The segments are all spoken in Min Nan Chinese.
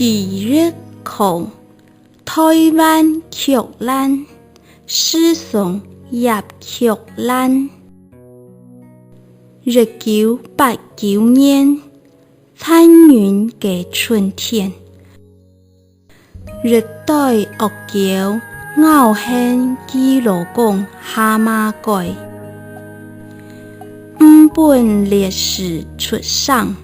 體育課，台灣曲蘭，師從葉菊蘭。1989年，殘忍个春天，熱帶惡狗咬向基羅港蛤蟆蓋，吳本烈士出生，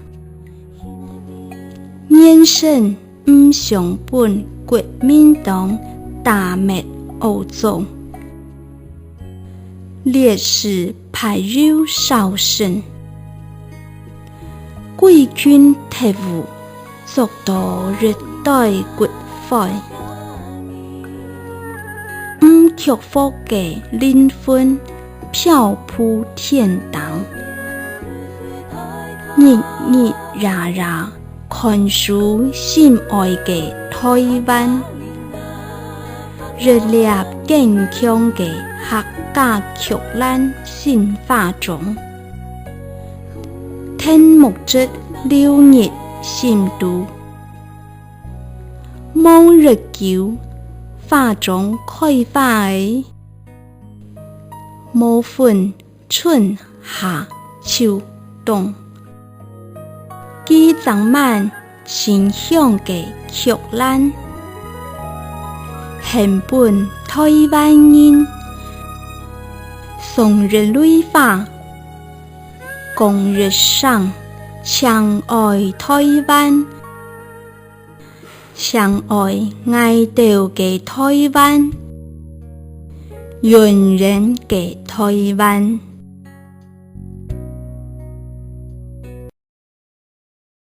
妊娠毋想分國民黨打滅烏左，烈士排肉燒身，鬼軍特務捉到熱帶骨灰，毋屈服个靈魂漂浮天堂，日日夜夜看守心愛个台灣，熱烈堅強个客家曲蘭新化妝，天木質流入心肚，無日久化妝開花的，無分春夏秋冬，佢長滿清香个曲蘭，獻分台灣人，送熱淚花，講一聲親愛台灣，親愛愛兜个台灣，永遠个台灣。